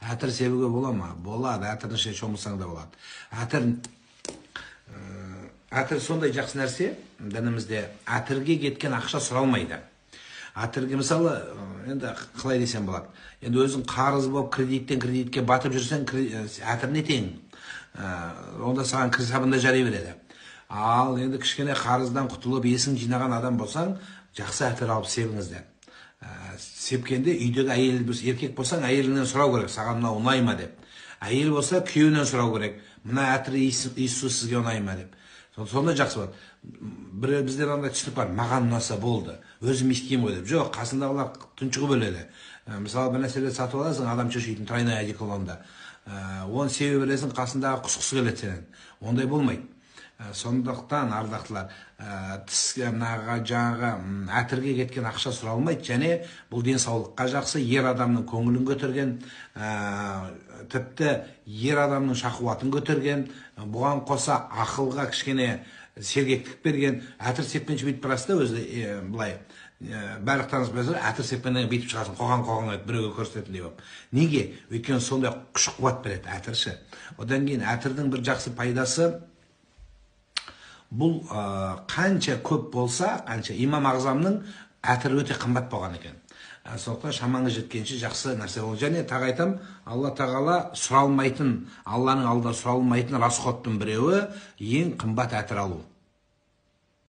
Әтір себуге бола ма? Болады. Әтірдің ішіне шомылсаң да болады. Әтір сондай жақсы нәрсе дінімізде. Әтірге кеткен ақша сұралмайды. Әтірге, мысалы, енді қалай десем болады, енді өзің қарыз болып, кредиттен кредитке батып жүрсең, әтір не тең, онда саған кір сабын да жарай береді. Ал енді кішкене қарыздан құтылып, есің жинаған адам болсаң, жақсы әтір алып себіңіздер. Сепкенде үйдегі әйел, еркек болсаң, әйеліңнен сұрау керек, саған мынау ұнай ма деп. Әйел болса, күйеуінен сұрау керек, мына әтір иіс сізге ұнай ма деп. Сонда жақсы болады. Бір бізде мынандай түсінік бар: маған ұнаса болды, өзім иіскеймін ғой деп. Жоқ, қасындағылар тұншығып өледі. Мысалы, бір нәрселерді сатып аласың, адам шошитын тройной одеколонда, оны себе бересің, қасындағы құсқысы келеді сенен. Ондай болмайды. Сондықтан, ардақтылар, тіс мынаға, жаңағы әтірге кеткен ақша сұралмайды. Және бұл денсаулыққа жақсы, ер адамның көңілін көтерген, тіпті ер адамның шахуатын көтерген, бұған қоса ақылға кішкене сергектік берген. Әтір сепкенше бүйтіп барасыз да өзі, былай, барлықтарыңыз білесіздер, әтір сепкеннен кейін бүйтіп шығасың, қоқан қоқан етіп, біреуге көрсететіндей болып. Неге? Өйткені сондай күш қуат береді әтір ше. Одан кейін әтірдің бір жақсы пайдасы бұл, қанша көп болса, қанша. Имам Ағзамның әтірі өте қымбат болған екен. Сондықтан шамаңыз жеткенше жақсы нәрсе ол. Және тағы айтамын, Алла тағала сұралмайтын, Алланың алдында сұралмайтын расходтың біреуі — ең қымбат әтір алу.